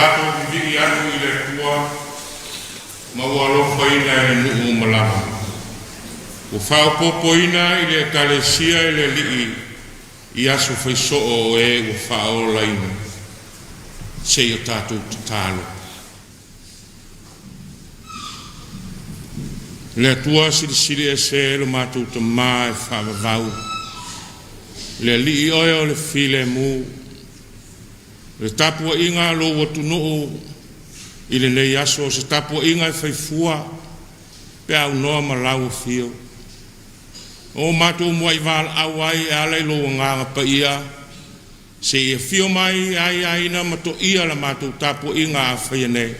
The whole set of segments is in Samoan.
latou vivii atu i le Atua ma ua alofaina e le nuu uma lava. Ua faaopopoina i le Ekalesia e le Alii i aso faisoo o e ua faaolaina. Se i o tatou tatalo. Le Atua Silisili Ese lo matou Tama e faavavau, le Alii oe o le filemu, o le tapuaiga a lou atunuu i lenei aso, o se tapuaiga e fai fua pe a aunoa ma lau afio. Ua matou muai valaau ai e ala i lou Agaga Paia se i e afio mai e aiaina ma toia la matou tapuaiga a faia nei.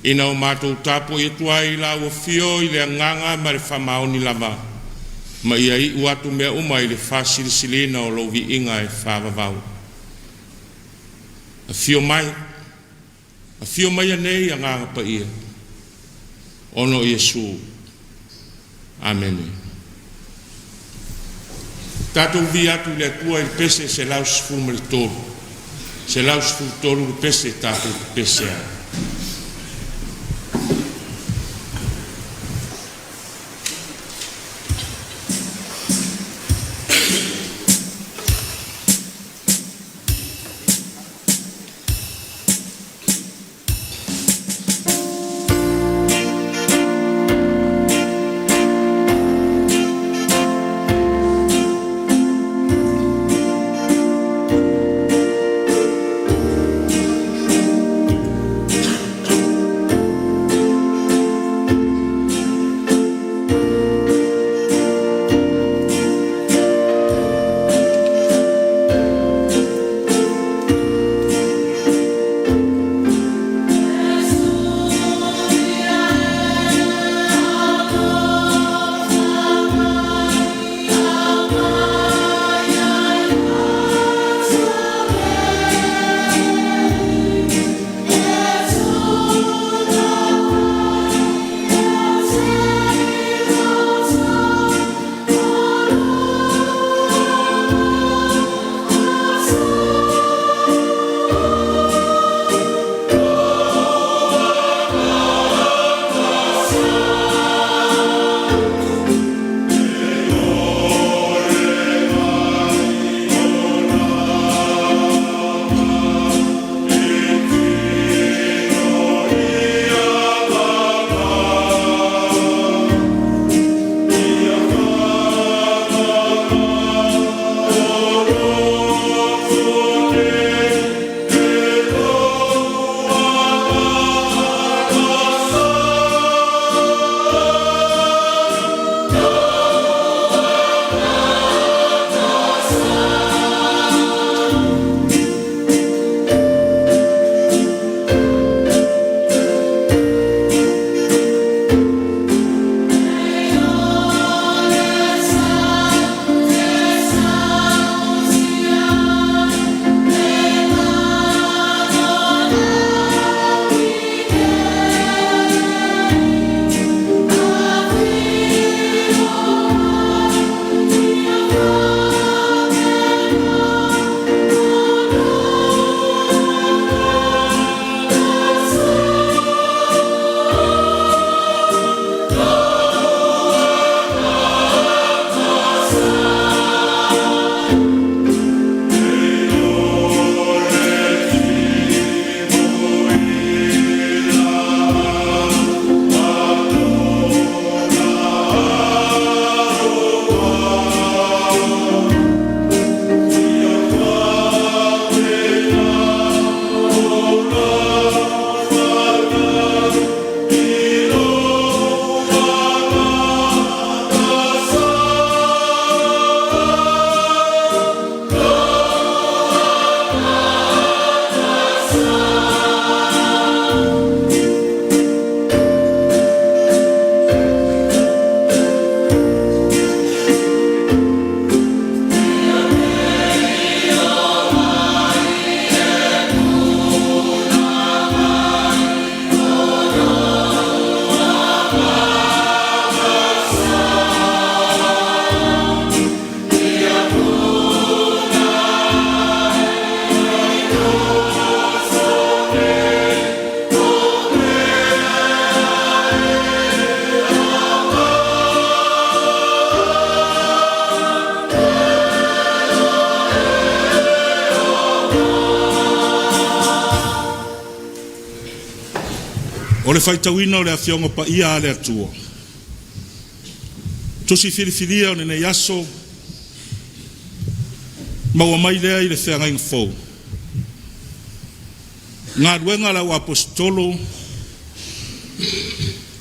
Ina ua matou tapuai atu ai i lau afio i le agaga ma le faamaoni lava, ma ia iu atu mea uma i le faasilisiliina o lou viiga e faavavau. Afio mai, afio maia nei Agaga Paia, ona o Iesu. Amene. Tatou viia atu i le Atua i le pese 113, 113 le pese tatou te pese ai. O le faitauina o le Afioga Paia a le Atua, tusi filifilia o lenei aso, maua mai lea i le Feagaiga Fou. Galuega a le Au Aposetolo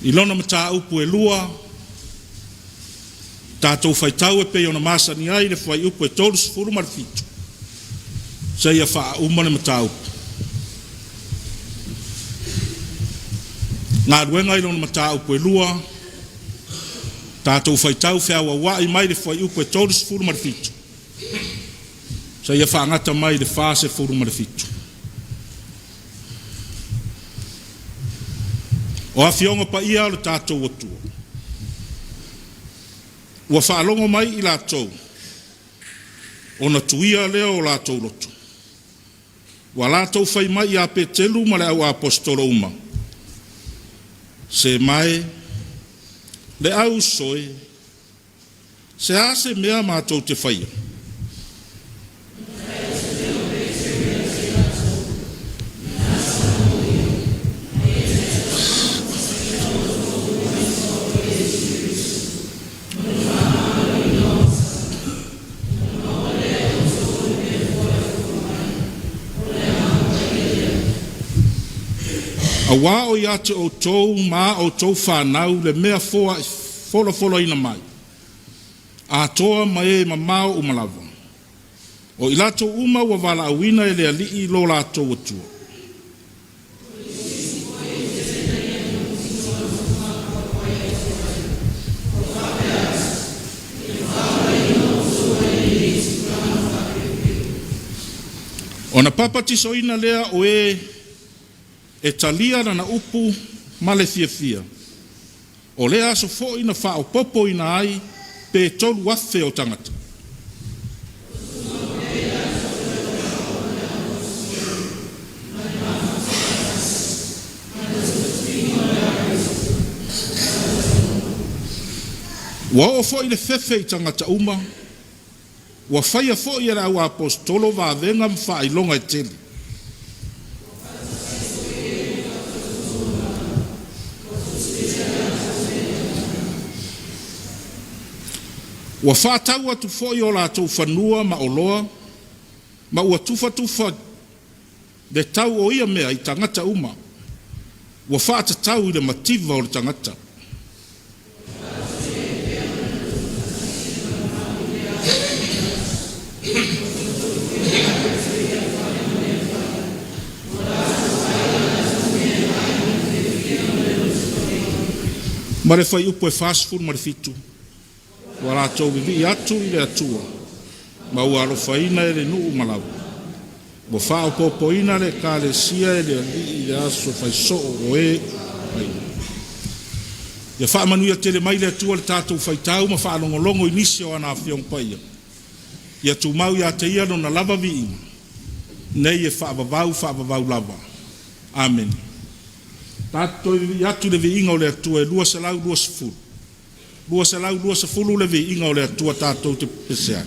i lona mataupu e 2, tatou faitau e pei ona masani ai i le fuaiupu e 37 seia faauma le mataupu. Galuega i lona mataupu e 2, tatou faitau feauauai mai le fuaiupu e 37 seia faagata mai le 47. O Afioga Paia a lo tatou Atua, ua faalogo mai i latou, ona tuia lea o latou loto, ua latou fai mai ia Peteru ma le au aposetolo uma, Se ma e, le au uso e, se a se mea matou te faia? Auā o ia te outou ma a outou fanau le mea folafolaina mai, atoa ma e mamao uma lava, o i latou uma ua valaauina e le Alii lo latou Atua. Ona papatisoina lea o e e talia lana upu ma le fiafia. O lea aso foi na faaopoopoina ai pe 3,000 o tagata. Ua oo foi le fefe i tagata uma, ua faia foi e le au aposetolo vavega ma faailoga e tele. Ua faatau atu foi o latou fanua ma oloa, ma ua tufatufa le tau o ia mea i tagata uma, ua faatatau i le mativa o le tagata. Ma le fuaiupu e 47, ua latou vivii atu i le Atua ma ua alofaina e le nuu uma lava. Ua faaopoopoina le Ekalesia e le Alii i le aso faisoo o e ai. Ia faamanuia tele mai le Atua i le tatou faitau ma faalogologo i nisi o ana Afioga Paia. Ia tumau ia te Ia Lona lava viiga, nei e faavavau faavavau lava. Amene. Tatou toe vivii atu i le viiga o le Atua e 220. 220 le viiga o le Atua tatou te pepese ai.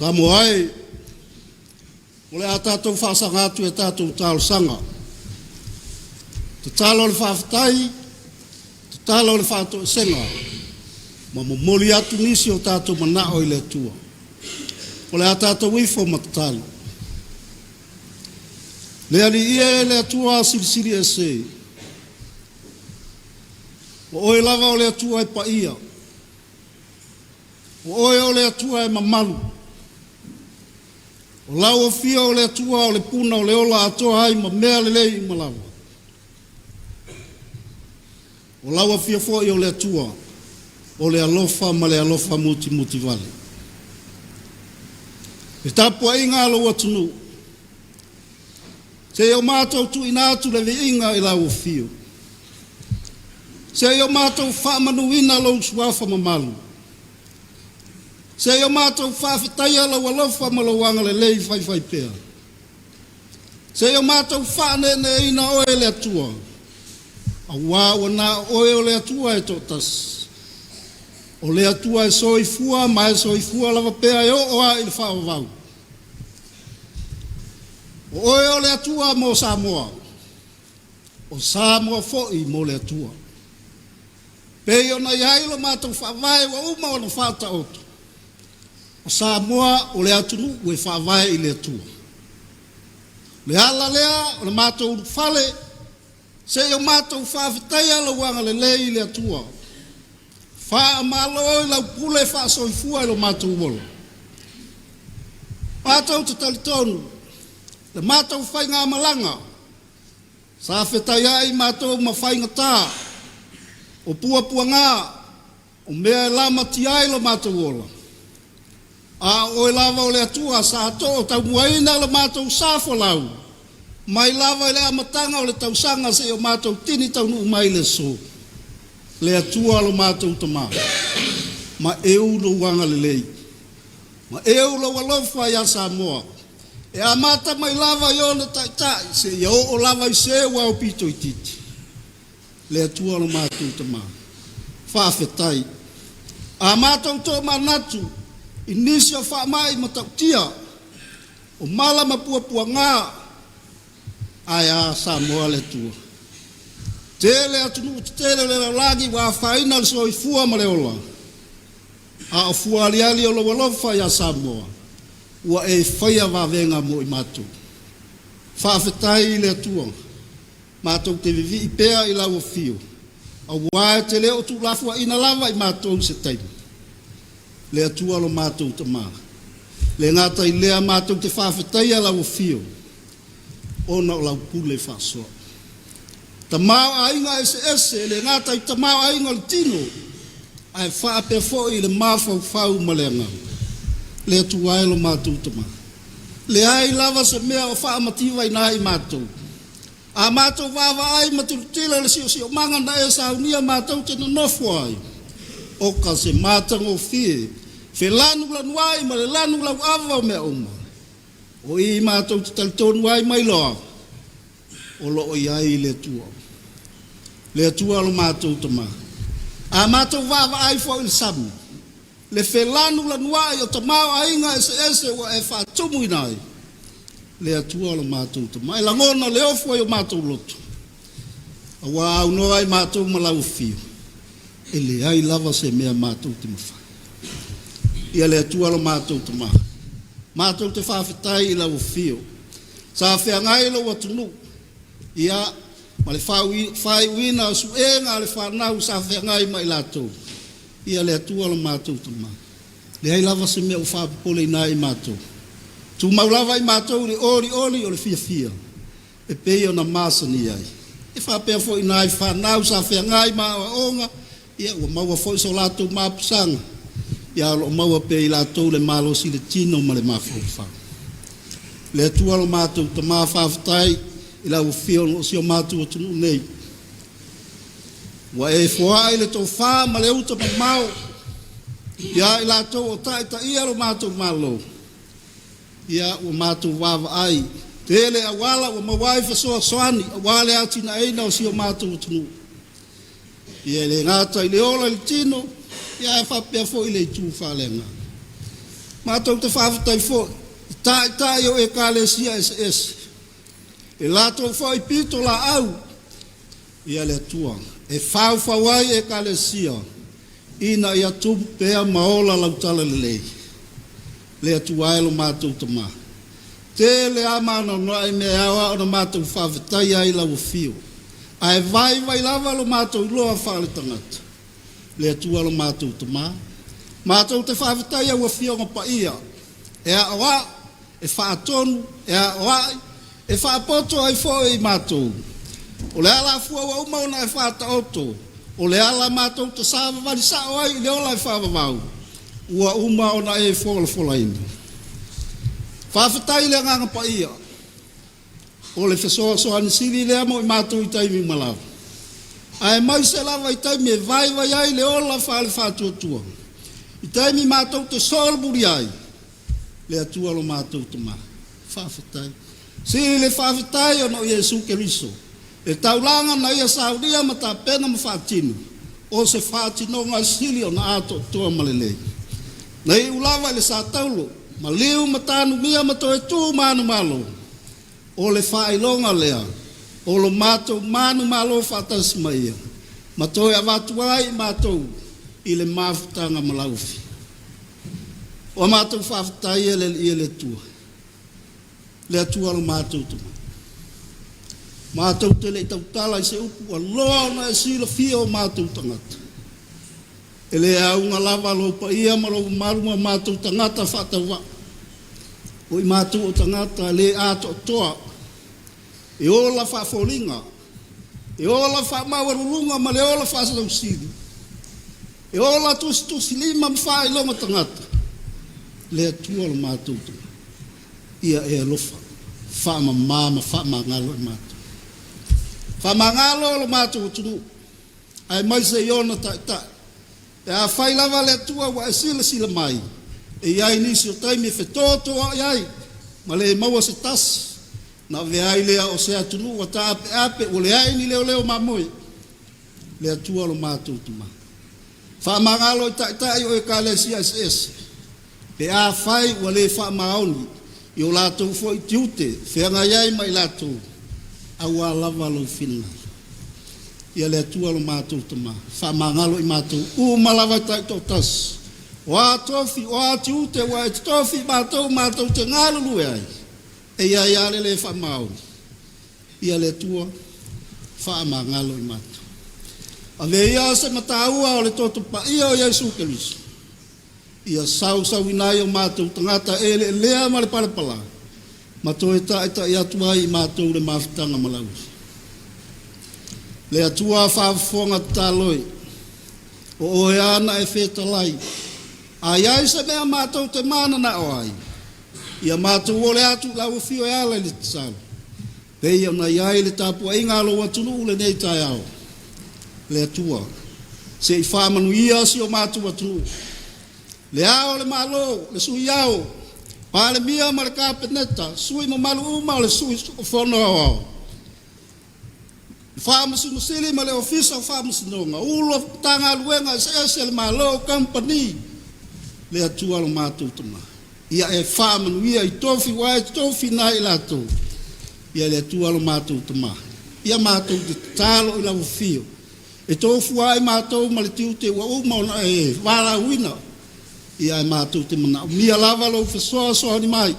Samoa e, o le a tatou faasaga atu e tatou talosaga. Tatalo le faafetai, tatalo le faatoesega, ma momoli atu nisi o tatou manao i le Atua. O le a tatou ifo ma tatalo. Le Alii e le Atua silisili ese. O oe lava o le Atua e paia. O oe o le Atua e mamalu. O lau afio o le Atua o le puna o le ola atoa ai ma mea lelei uma lava. O lau afio foi o le Atua o le alofa ma le alofa mutimutivale. Le tapuaiga a lou atunuu, seia o matou tuuina atu le viiga i lau afio. Seia o matou faamanuina lou suafa mamalu. Seia o matou faafetaia lau alofa ma lou agalelei faifaipea. Seia o matou faaneeneeina oe le Atua, auā ua na o oe o le Atua e toatasi. O le Atua e soifua ma e soifua lava pea e oo lava i le faavavau. O oe o le Atua mo Samoa, o Samoa foi mo le Atua. Pei ona i ai lo matou faavae ua uma ona faataoto, o Samoa o le atunuu e faavae i le Atua. Le ala lea o le matou ulufale, seia o matou faafetaia lou agalelei i le Atua. Faamalo i lau pule faasoifua i lo matou ola. Matou te talitonu, le matou faigamalaga, sa fetaiai matou ma faigata, o puapuaga, o mea e lamatia ai lo matou ola. A o oe lava o le Atua sa too taumuaina lo matou sa folau, mai lava i le amataga o le tausaga seia o matou tini taunuu mai le aso. Le Atua lo matou Tamā, ma eu lou agalelei, ma eu lou alofa ia Samoa, e amata mai lava i ona taitai seia oo lava i se ua aupito itiiti. Le Atua lo matou Tamā, faafetai. A matou tomanatu i nisi o faamai matautia, o mala ma puapuaga, ae a Samoa le Atua. Tele atunuu tetele o le lalolagi ua afaina le soifua ma le ola, a o fua aliali o lou alofa ia Samoa, ua e faia vavega mo i matou. Faafetai i le Atua, matou te vivii pea i lau afio, auā e te le o tuulafoaiina lava i matou i se taimi. Le Atua lo matou Tamā, le gata i lea matou te faafetaia lau afio, ona o lau pule faasoa. Tamaoaiga eseese, e le gata i tamaoaiga o le tino, ae faapea foi i le mafaufau ma le agaga. Le Atua e lo matou Tamā, leai lava se mea o faamativaina ai matou. A matou vaavaai ma tilotilo i le siosiomaga na e saunia matou te nonofo ai, o ka se matagofie, felanulanuai ma le lanu lauava o mea uma. O i matou te talitonu ai ma iloa, o lo o i ai le Atua. Le Atua lo matou Tamā. A matou vaavaai foi i le sami, le felanulanuai o tamaoaiga eseese ua e faatumuina ai, le Atua lo matou Tamā. E lagona le ofo ai o matou loto, auā aunoa ai matou ma lau afio, e leai lava se mea matou te mafai. Ia le Atua lo matou Tamā, matou te faafetai i lau afio. Sa feagai lou atunuu, ia, ma le faaiuina o suega a le fanau sa feagai ma i latou. Ia le Atua lo matou Tamā, leai lava se mea ua faapopoleina ai i matou. Tumau lava i matou i le olioli o le fiafia, e pei ona masani ai. E faapea foi nai fanau sa feagai ma aoaoga, ia ua maua foi so latou mapusaga, ia o lo o maua pea i latou le malosi i le tino ma le mafaufau. Le Atua lo matou Tamā, faafetai i lau afio o si o matou atunuu nei. Ua e foai le tofā ma le uta mamao ia i latou o taitaia lo matou Malo. Ia ua matou vaavaai, tele auala ua maua ai fesoasoani auā le atinaeina o si o matou atunuu. Ia e le gata i le ola i le tino, ia ae faapea foi le itu faaleagaga. Matou te faafetai foi i taitai o Ekalesia eseese, e latou foi pitolaau ia le Atua e faufau ai Ekalesia ina ia tupu pea ma ola lau talalelei. Le Atua e lo matou Tamā. Tele a maanoanoa'i mea e ao a ona matou faafetaia ai lau afio, ae vaivai lava lo matou iloa faaletagata. Le Atua lo matou Tamā, matou te faafetaia au Afioga Paia e aoao, e faatonu, e aoai, e faapoto ai foi i matou. O le alafua ua uma ona e faataoto, o le ala matou te savavali sa'o ai i le ola e faavavau, ua uma ona e folafolaina. Faafetai i le Agaga Paia, o le fesoasoani sili lea mo i matou i taimi uma lava, aemaise lava i taimi e vaivai ai le ola faale-faatuatua, i taimi matou te solomuli ai, le Atua lo matou Tamā. Faafetai. Sili le faafetai ona o Iesu Keriso, le taulaga na Ia saunia ma tapena ma faatino, o se faatinoga e sili ona atoatoa ma lelei. Na iu lava i le sa taulo, maliu ma tanumia ma toe tu manumalo, o le faailoga lea o lo matou manumalo faatasi ma Ia, ma toe avatu ai i matou i le mafutaga ma laufi. Ua matou faafetai e le Alii e le Atua, le Atua lo matou Tamā. Matou te le i tautala i se upu ua loa ona e silafia o matou tagata. E le auga lava lou paia ma lou mamalu ma matou tagata faatauvaa. O i matou o tagata le atoatoa, e ola faafoliga, e ola faamaualuluga ma le ola faatausili, e ola tusitusilima ma faailoga tagata, le Atua lo matou Tamā. Ia e alofa, faamamā ma faamagalo i matou. Faamagalo lo matou atunuu, aemaise i ona taitai. Pe afai lava le Atua ua e silasila mai, e i ai nisi o taimi e fetotoa'i ai ma le maua se tasi, na avea ai lea o se atunuu ua taapeape ua leai ni leoleo mamoe, le Atua lo matou Tamā. Faamagalo i taitai o Ekalesia eseese, pe afai ua le faamaoni i o latou foi tiute feagai ai ma i latou, auā lava lou finagalo. Ia le Atua lo matou Tamā, faamagalo i matou uma lava e taitoatasi. O a tofi, o a tiute ua e totofi i matou matou te galulue ai, e i ai lava le le faamaoni. Ia le Atua, faamagalo i matou. Ave ia se mataua o le toto paia o Iesu Keriso, ia sausauina ai o matou tagata eleelea ma le palepala, ma toe taita'i atu ai i matou le mafutaga ma laufi. Le Atua faafofoga tatalo e, o oe ana e fetalai, a i ai se mea matou te mananao ai, ia matou ole atu i lau afio e ala i le tatalo, pei ona i ai le tapuaiga a lou atunuu lenei taeao. Le Atua, se i faamanuia si o matou atunuu, le Ao o le Malo, le Sui Ao, Palemia ma le Kapeneta, sui mamalu uma o le Sui Fono Aoao, le Faamasino Sili ma le Ofisa o Faamasinoga, Ulu o Matagaluega eseese a le Malo, kamupani, le Atua lo matou Tamā. Ia e faamanuia i tofi ua e tofiina ai i latou, ia le Atua lo matou Tamā. Ia matou te tatalo i lau afio, e tofua ai matou ma le tiute ua uma ona e valaauina, ia ae matou te manaomia lava lou fesoasoani mai,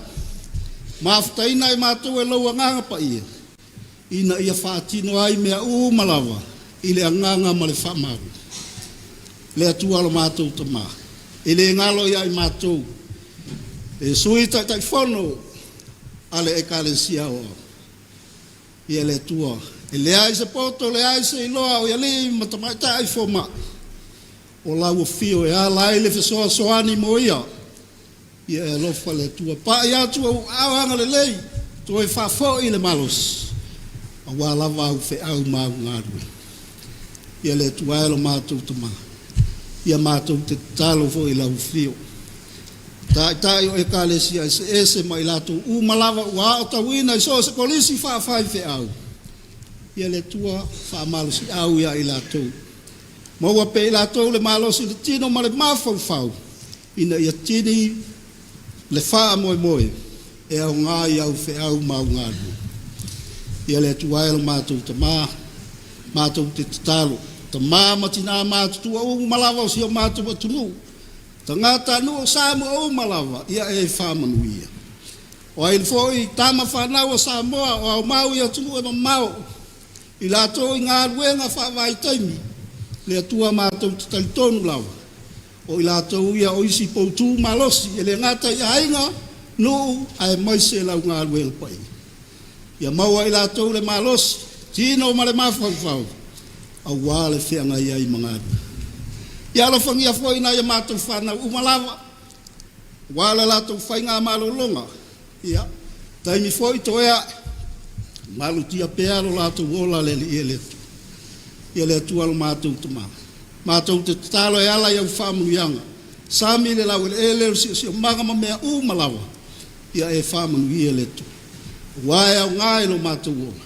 mafutaina e matou e lou Agaga Paia, ina ia faatino ai mea uma lava i le agaga ma le faamaoni. Le Atua lo matou Tamā, e le galo ia i matou, e Sui Taitaifono a le Ekalesia Aoao. Ia le Atua, e leai se poto, leai se iloa o i alii ma tamaitai foma'i, o lau afio e ala ai le fesoasoani mo ia, ia e alofa le Atua. Pa'i atu ou aao agalelei, toe faafo'i le malosi, auā lava au feau ma au galuega. Ia le Atua e lo matou Tamā, ia matou te tatalo foi i lau afio. Taitai o Ekalesia eseese ma i latou uma lava ua aotauina i so o se kolisi faafaifeau, ia le Atua faamalosiau ia i latou. Maua pea e i latou le malosi i le tino ma le mafaufau, ina ia tini Le faamoemoe e aogā i au feau ma au galuega. Ia le Atua e lo matou Tamā, matou te tatalo, tamā ma tinā matutua uma lava o si o matou atunuu, tagatanuu o Samoa uma lava, ia e faamanuia. O ai foi tama fanau a Samoa o aumau i atunuu e mamao, i latou i galuega faavaitaimi, le Atua matou te talitonu lava, o i latou ia o isi poutu malosi e le gata i aiga, nuu aemaise lau galuega paia. Ia maua e i latou le malosi, tino ma le mafaufau aua le feagai ai ma galuega. Ia alofagia foi nai a matou fanau uma lava, aua le latou faigamalologa, ia, taimi foi toe ae, malutia pea lo latou ola le Alii e le Atua. Ia le Atua lo matou Tama, matou te tatalo e ala i au faamanuiaga, sami le laueleele o le siosiomaga ma mea uma lava, ia e faamanuia le Atua. Aua e aoga i lo matou ola.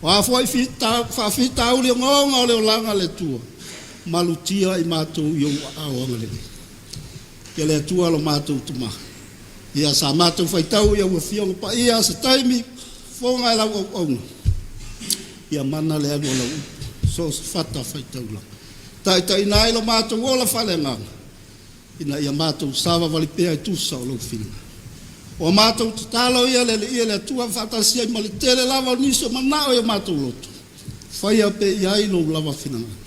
O a foi faafitauli ogaoga o le olaga le Atua, malutia i matou i ou aao agalelei. Ia le Atua lo matou Tama, ia sa matou faitau i au Afioga Paia se taimi, fofoga e lau auauna, ia mana le alu a lau upu, so o se fatafaitaulaga. Taitaiina ai lo matou ola faaleagaga, ina ia matou savavali pea e tusa o lou finagalo. O a matou tatalo ia le Alii e le Atua faatasi ai ma le tele lava o nisi o manao i o matou loto, faia pea i ai lou lava finagalo.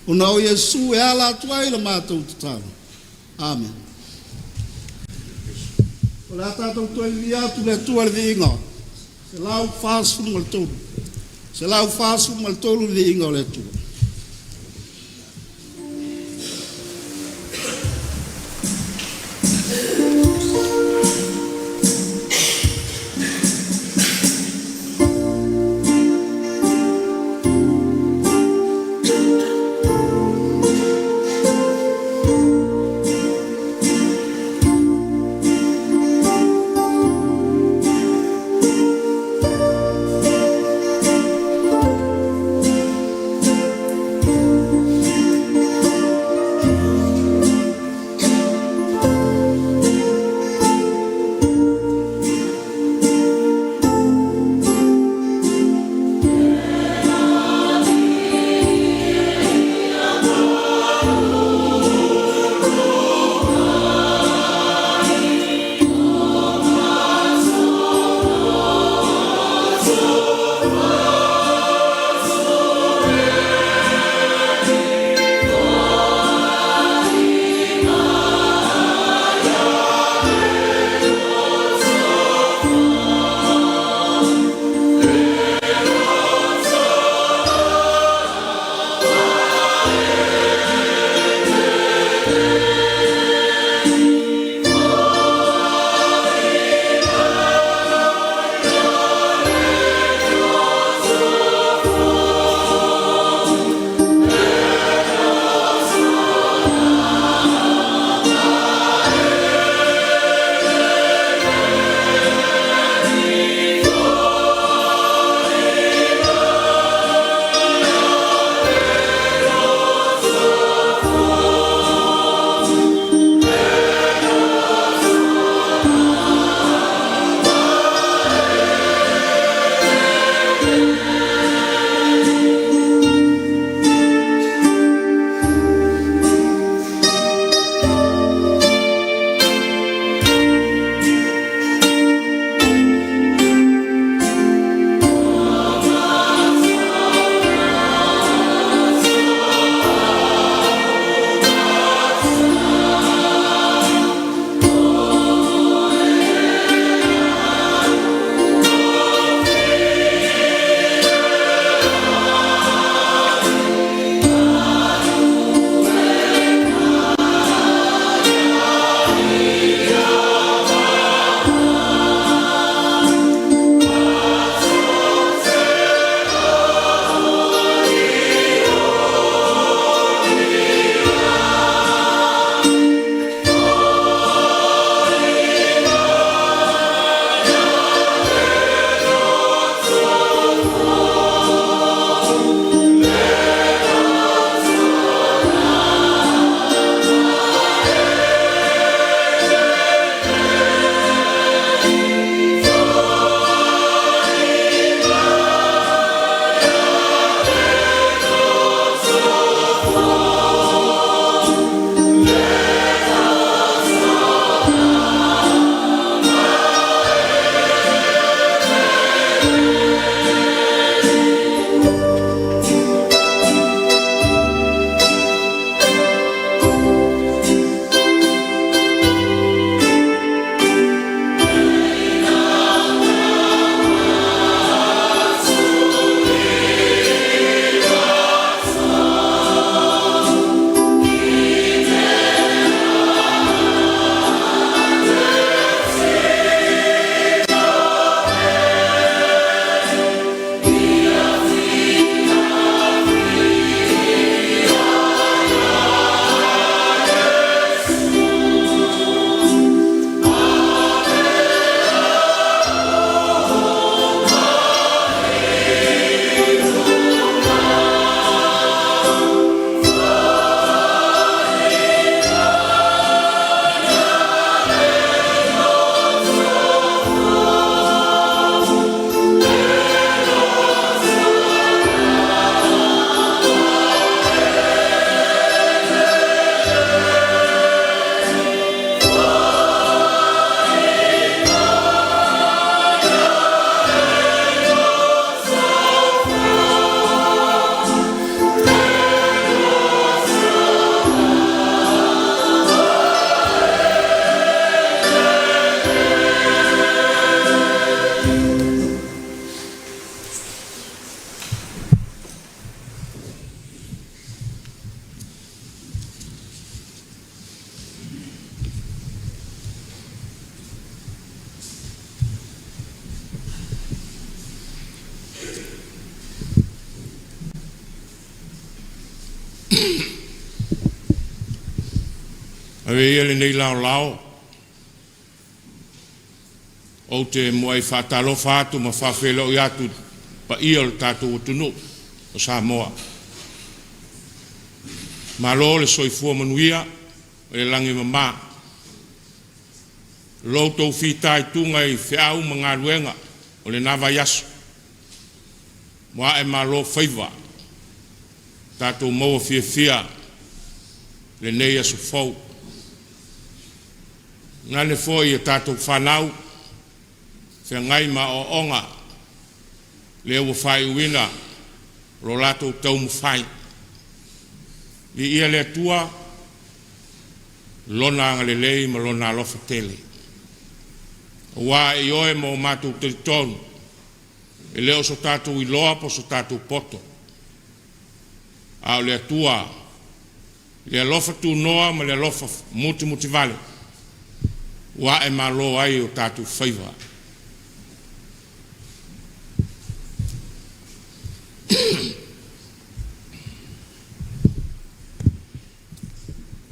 Ona o Iesu e ala atu ai la matou tatalo. Amene. O le a tatou toe vivii atu le Atua i le viiga. 143. 143 le viiga o le Atua. Ave ia lenei laolao ou te muai faatalofa atu ma faafeiloai atu i le paia o le tatou atunuu o Samoa. Malo le soifua manuia ma le lagi e mama. Lo outou fitaituga i feau ma galuega o lena vaiaso, ua ae malo faiva, tatou maua fiafia lenei aso fou. Tainane foi a tatou fanau feagai ma aoaoga lea ua faaiuina lo latou taumafai. Viia le Atua i Lona agalelei ma Lona alofa tele, aua e ioe ma o matou talitonu, e le o so tatou iloa po o so tatou poto, a o le Atua i le alofa tunoa ma le alofa mutimutivale ua ae malo ai o tatou faiva.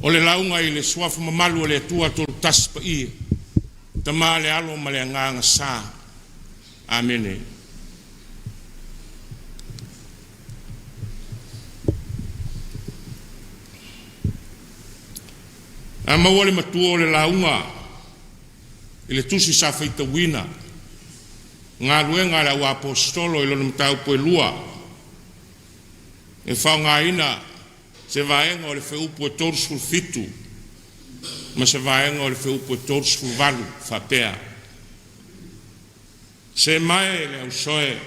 O le lauga i le Suafa mamalu o le Atua Toolutasi Paia, Tama le Alo ma le Agaga Sa. Amene. A maua le matua o le lauga i le tusi sa faitauina, Galuega a le Au Aposetolo i lona mataupu e 2, e faaaogaina se vaega o le fuaiupu e 37 ma se vaega o le fuaiupu e 38 e faapea: Se mae le au soe,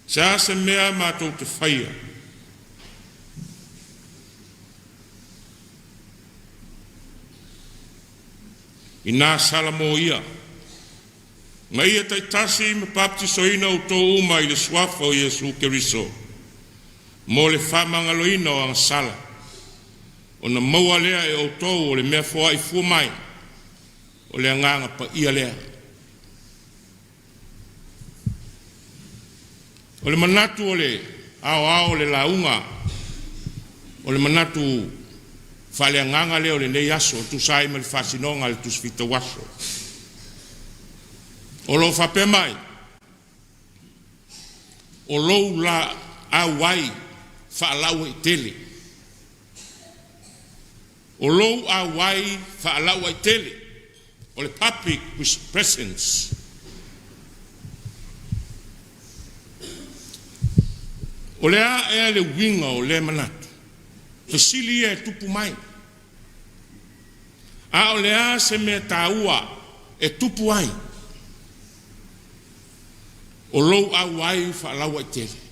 se a se mea matou te faia, ina sala moia, ma ia taitasi ma papatisoina outou uma i le suafa o Iesu Keriso mo le faamagaloina o agasala, ona maua lea e outou o le mea foai fua mai o le Agaga Paia lea. O le manatu o le aoao o le lauga, o le manatu faaleagaga lea o lenei aso e tusa ai ma le faasinoga a le Tusi Faitau Aso. O lo o faapea mai, o lou la auai faalauaitele, o lou auai faalauaitele, o le public presence. O le a ea le uiga o lea manatu? Fesili ia e tupu mai. A o le a se mea taua e tupu ai? O lou auai faalauaitele.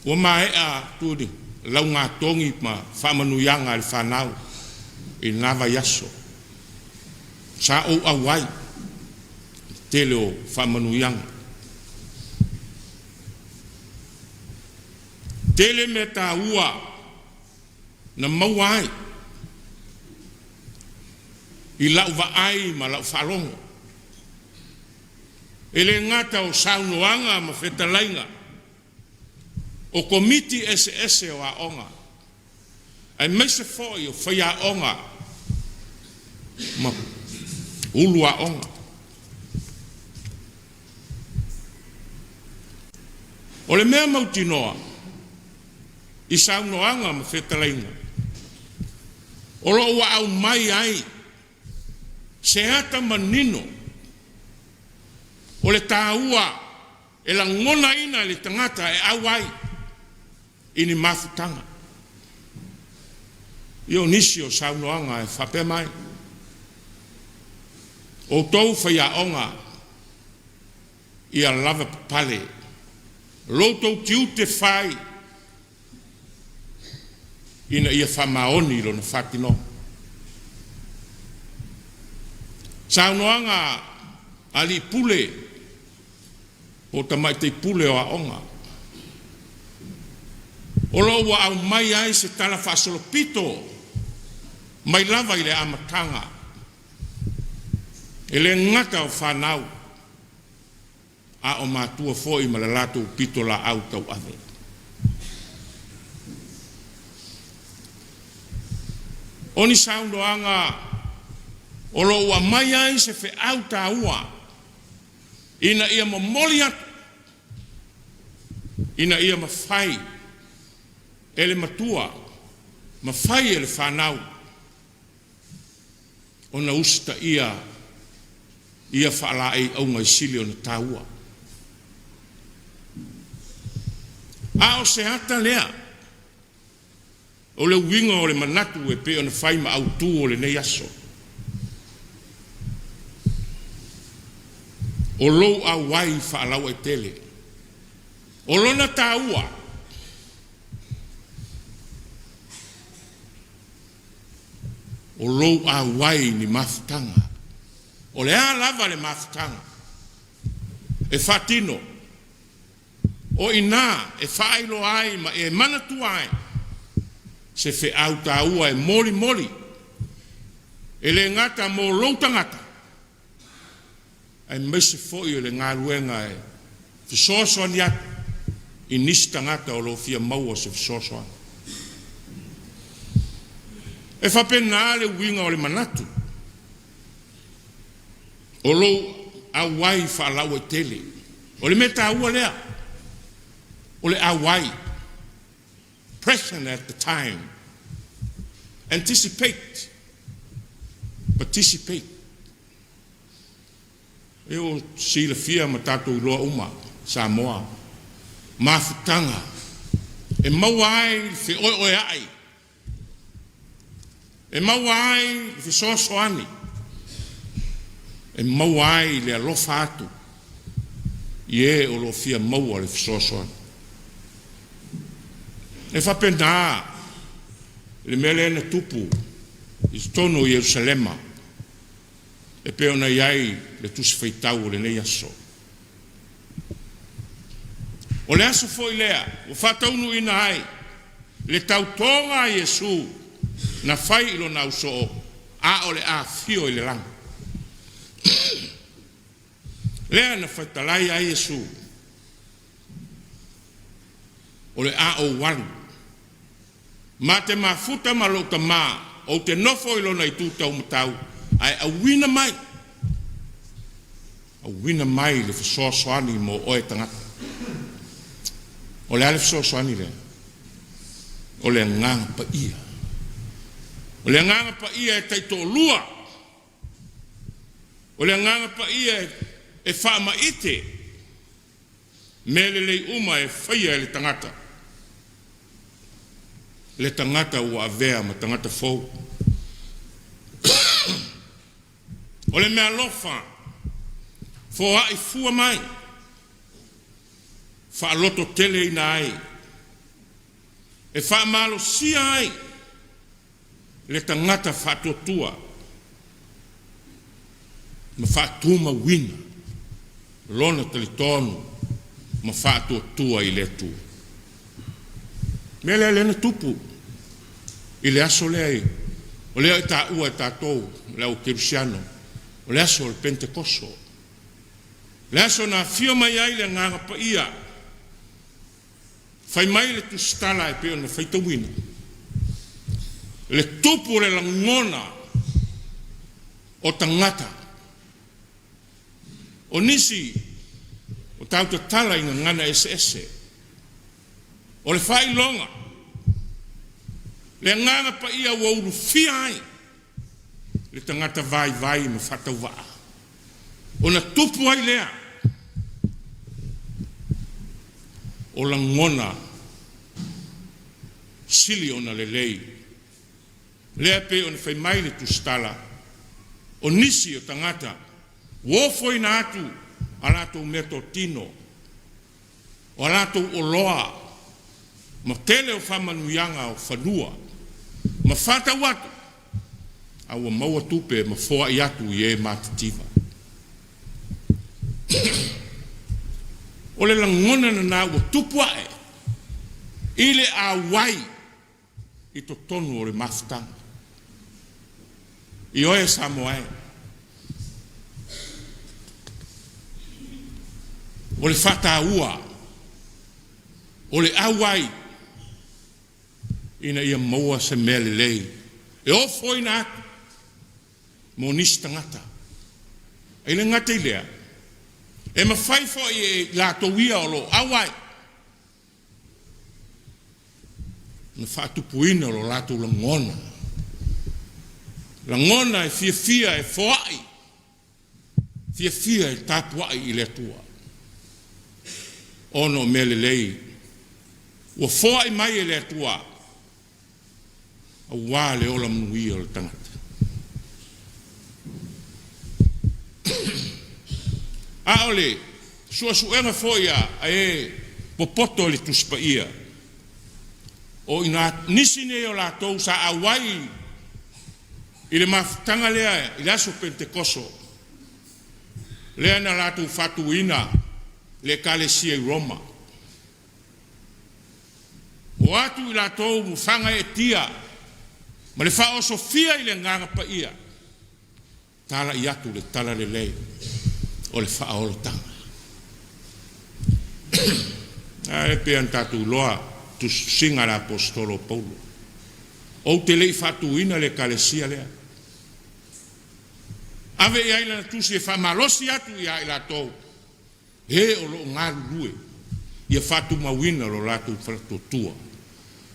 Ua maea atu le laugatogi ma faamanuiaga a le fanau i lena vaiaso. Sa ou auai i le tele o faamanuiaga. Tele mea taua na maua ai i lau vaai ma lau faalogo. E le gata o saunoaga ma fetalaiga o Komiti eseese o aoga, aemaise foi o faiaoga ma ulu aoga. O le mea mautinoa i saunoaga ma fetalaiga, o lo o ua aumai ai se ata manino o le taua e lagonaina e le tagata e auai i ni mafutaga. Ia o nisi o saunoaga e faapea mai, outou faiaoga, ia lavapapale, lo outou tiute fai ina ia faamaoni lona faatinoga. Saunoaga a alii pule po o tamaitai pule o aoga, o lo o ua aumai ai se talafaasolopito mai lava i le amataga, e le gata o fanau, a o matua foi ma le latou pitolaau tauave. O ni saunoaga o lo o ua aumai ai se feau taua ina ia momoli atu ina ia mafai e le matua, mafai e le fanau ona usitaia ia faalaeiauga e sili ona taua. A o se ata lea o le uiga o le manatu e pei ona fai ma autu o lenei aso. O lou auai faalauaitele, o lona taua, o lou auai i ni mafutaga. O le a lava le mafutaga e faatino, o i ina e faailoa ai ma e manatua ai se feau taua e molimoli, e le gata mo lou tagata, aemaise foi o le galuega e fesoasoani atu i nisi tagata o lo o fia maua se fesoasoani. E faapena le uiga o le manatu o lou auai faalauaitele. O le mea taua lea, o le auai, present at the time, anticipate, participate. E o silafia ma tatou iloa uma Samoa, mafutaga e maua ai le feoeoeai, e maua ai le fesoasoani, e maua ai le alofa atu i e o lo o fia maua le fesoasoani. E faapena le mea lea na tupu i totonu o Ierusalema e pei ona i ai le Tusi Faitau o lenei aso. O le aso foi lea ua faataunuuina ai le tautoga a Iesu na fai i lona ausoo a o le afio i le lagi. Lea na fetalai ai Iesu, o le a ou alu, ma te mafuta ma lou Tama, ou te nofo i lona itu taumatau, ae auina mai, auina mai le fesoasoani mo oe tagata. O le a le fesoasoani lea? O le Agaga Paia. O le Agaga Paia e taitoalua. O le Agaga Paia e faamaite mea lelei uma e faia e le tagata, le tagata ua avea ma tagata fou. O le meaalofa foai fua mai, faalototeleina ai, e faamalosia ai le tagata faatuatua ma faatumauina lona talitonu ma faatuatua i le Atua. Mea lea lea na tupu i le aso lea, o lea e taua e tatou le au kerisiano, o le aso o le Pentekoso. Le aso na afio mai ai le Agaga Paia, fai mai le tusitala e pei ona faitauina, le tupu o le lagona o tagata. O nisi o tautatala i gagana eseese, o le faailoga, le Agaga Paia ua ulufia ai le tagata vaivai ma faatauvaa, ona tupu ai lea o lagona sili ona lelei. Lea e pei ona fai mai le tusitala, o nisi o tagata ua ofoina atu a latou meatotino, o a latou oloa ma tele o faamanuiaga o fanua ma faatau atu, a ua maua tupe ma foai atu i e matitiva. O le lagona lena ua tupu ae i le auai i totonu o le mafutaga. Ioe Samoa e, o le faataua o le auai ina ia maua se mea lelei. E ofoina atu mo nisi tagata. E le gata i lea, e mafai foi e i latou ia o lo o auai ona faatupuina lo latou lagona, lagona e fiafia e foai, fiafia e tapuai i le Atua, ona o mea lelei ua foai mai e le Atua aua le ola manuia o le tagata. A o le suesuega foi a e popoto i le Tusi Paia, o ina nisi nei o latou sa auai i le mafutaga lea i le aso Penetekoso, lea na latou faatuina le ekalesia i Roma. O atu i latou ua fagaeetia ma le faaosofia i le Agaga Paia, talai atu le talalelei o le faaolataga. Ae pei ona tatou iloa tusitusiga a le Aposetolo o Paulo, ou te le i faatuina le ekalesia lea. Ave i ai lana tusi e faamalosi atu ia i latou e o lo o galulue ia faatumauina lo latou faatuatua,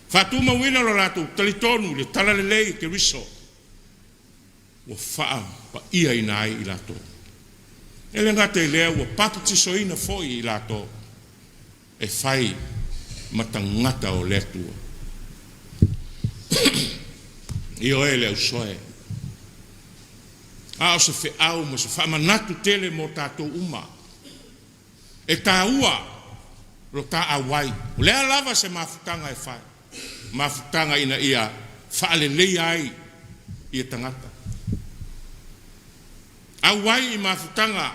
faatumauina lo latou talitonu i le talalelei o Keriso ua faapaiaina ai i latou. E le gata i lea ua papatisoina foi i latou e fai ma tagata o le Atua. Ioe le ausoe, a o se feau ma se faamanatu tele mo tatou uma. E taua lo ta auai, o le a lava se mafutaga e fai, mafutaga ina ia faaleleia ai ia tagata. Auai i mafutaga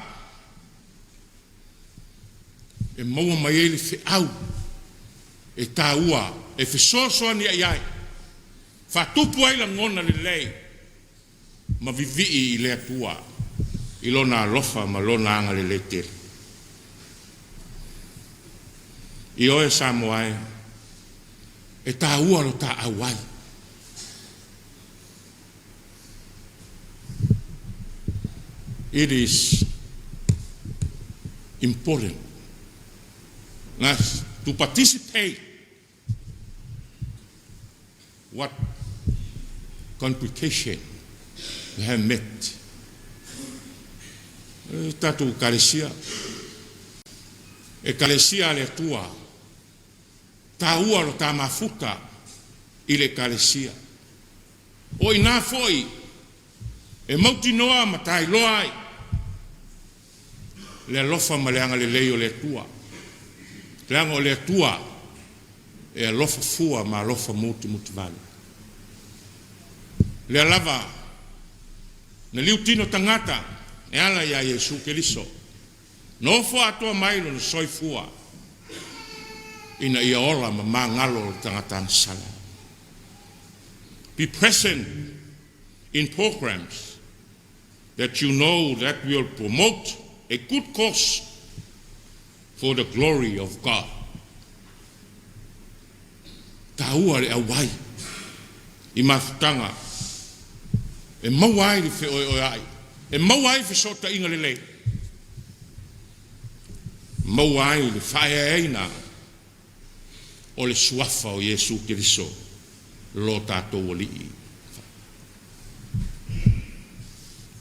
e maua mai ai le feau e taua e fesoasoani ai ai, faatupu ai lagona lelei ma vivii i le Atua i Lona alofa ma Lona agalelei tele. Ioe Samoa e, e taua lo ta auai. It is important to participate what congregation we have met. E tatou ekalesia, ekalesia a le Atua, taua lo ta mafuta i le ekalesia. O ina foi e mautinoa ma tailoa ai le alofa ma le agalelei o le Atua. Leaga o le Atua e alofa fua ma alofa mutimutuvale. Lea lava na liutino tagata e ala iā Iesu Keriso, nofo atoa mai lona soifua ina ia ola ma magalo le tagata agasala. Be present in programs that you know that will promote a good cause for the glory of God. Taua le auai i mafutaga e maua ai le feoeoeai, e maua ai fesootaiga lelei, maua ai le faaeaeaina o le suafa o Iesu Keriso lo tatou Alii.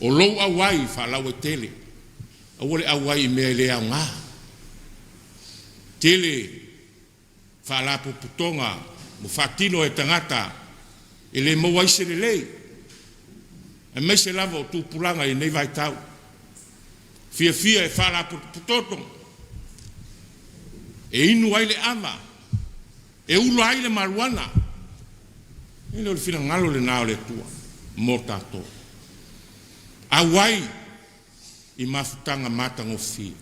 O lou auai faalauaitele, aua le auai i mea e le aoga. Tele faalapotopotoga ua faatino e tagata e le maua ai se lelei, aemaise lava o tupulaga i lenei vaitau. Fiafia e faalapotopototo, e inu ai le ava, e ula ai le maluana. E le o le finagalo lena o le Atua mo tatou. Auai i mafutaga matagofie,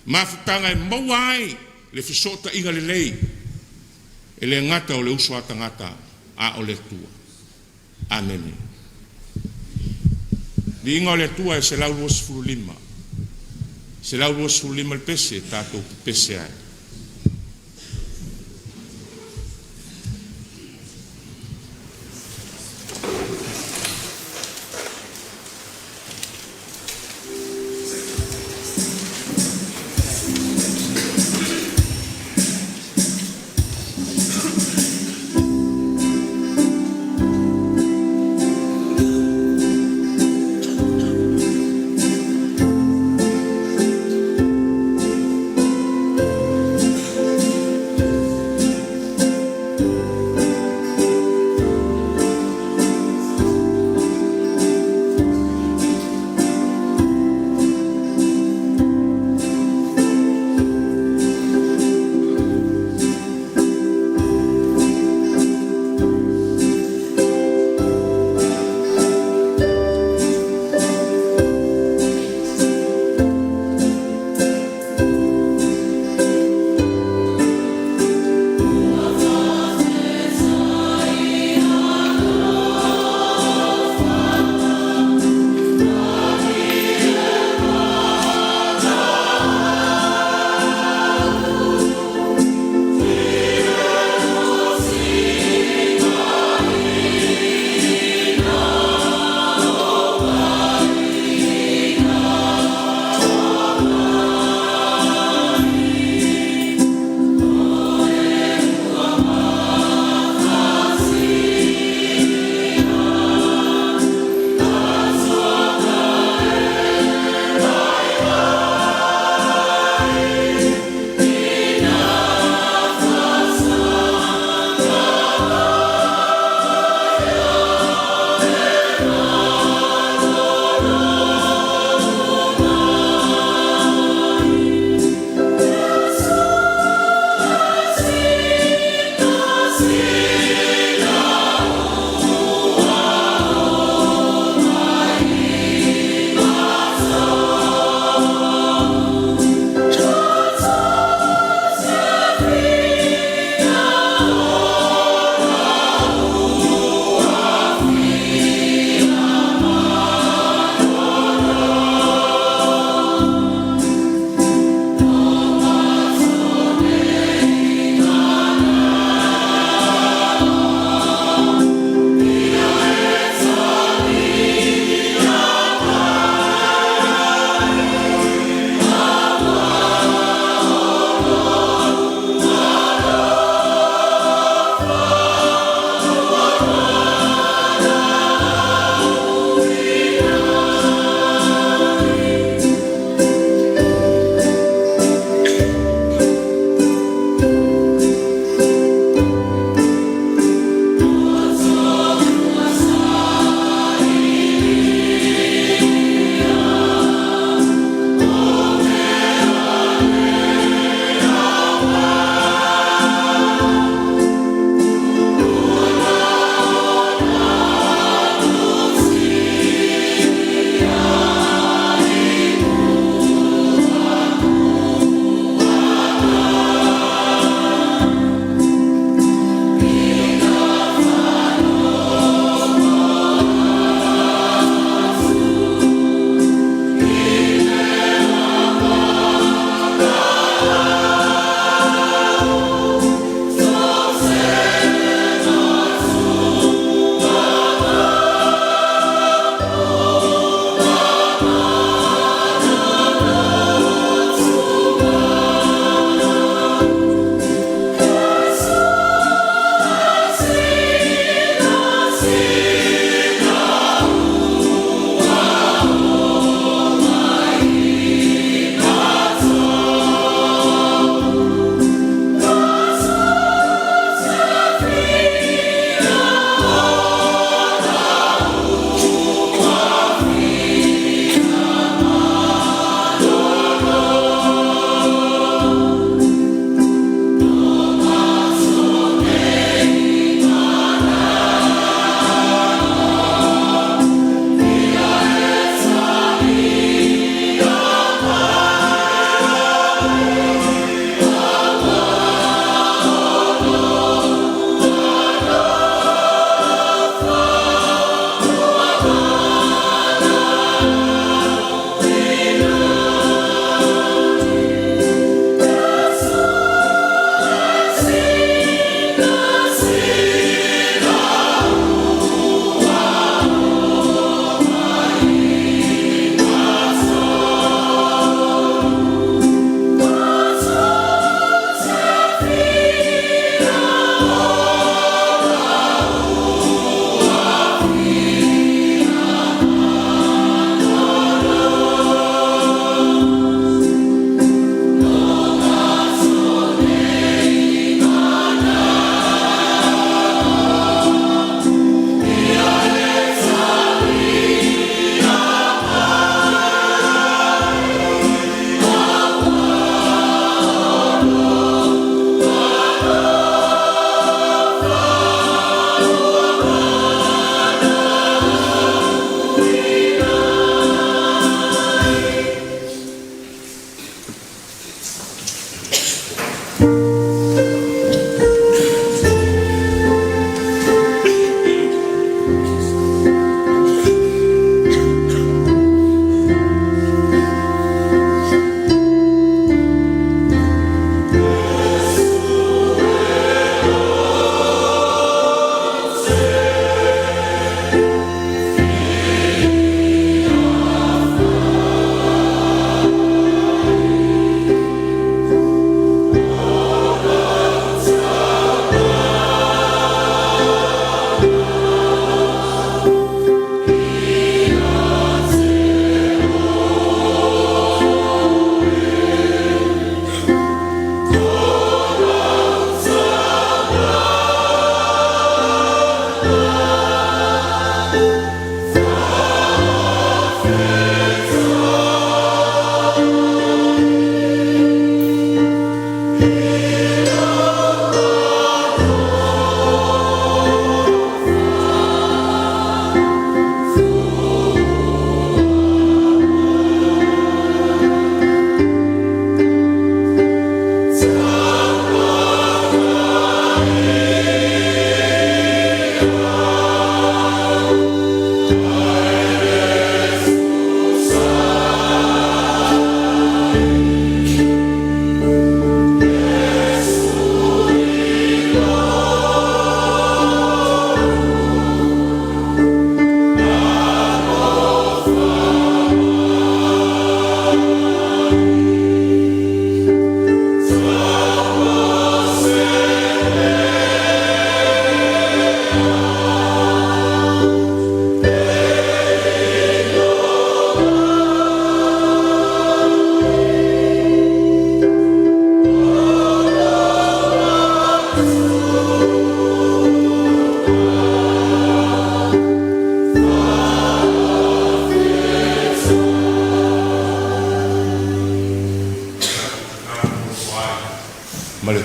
mafutaga e maua ai le fesootaiga lelei, e le gata o le uso a tagata a o le Atua. Amene. Viiga o le Atua e 125. 125 le pese tatou pepese ai.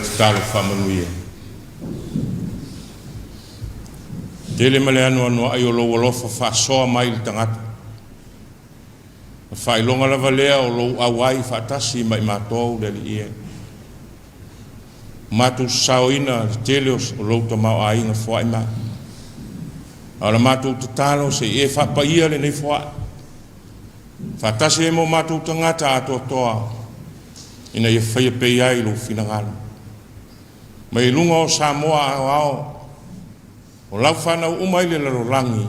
tatalo faamanuia. Tele ma le anoanoai o lou alofa faasoa mai i le tagata. O le faailoga lava lea o lou auai faatasi ma i matou le Alii e. Matou saoina le tele o lou tamaoaiga foai mai. A o le matou tatalo se i e faapaia lenei foai. Faatasi ai ma o matou tagata atoatoa ina ia faia pea ai lou finagalo. Mai luga o Samoa aoao, o lau fanau uma i le lalolagi,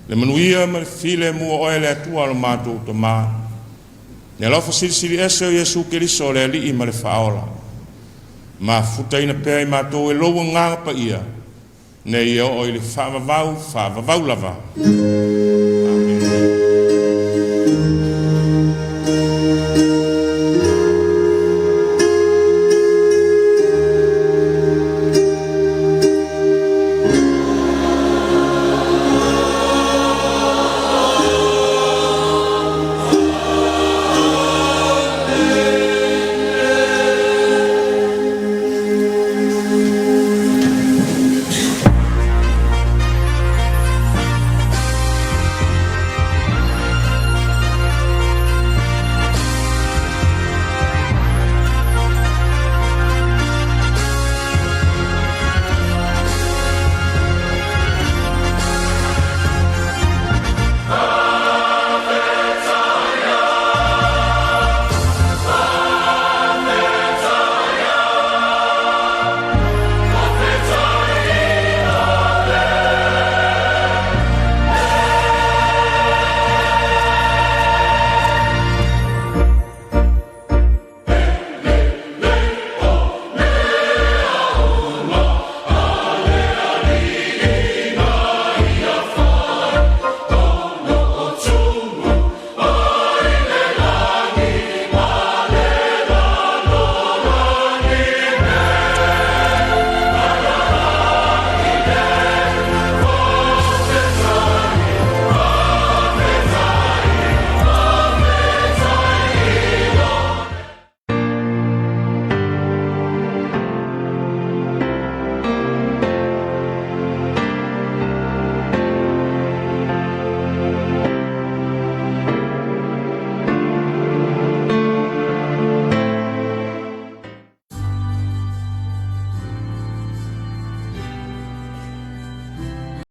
le manuia ma le filemu o oe le Atua lo matou Tamā. Le alofa silisili ese o Iesu Keriso o le Alii ma le Faaola. Mafutaina pea i matou e lou agaga paia, ina ia oo i le faavavau, faavavau lava.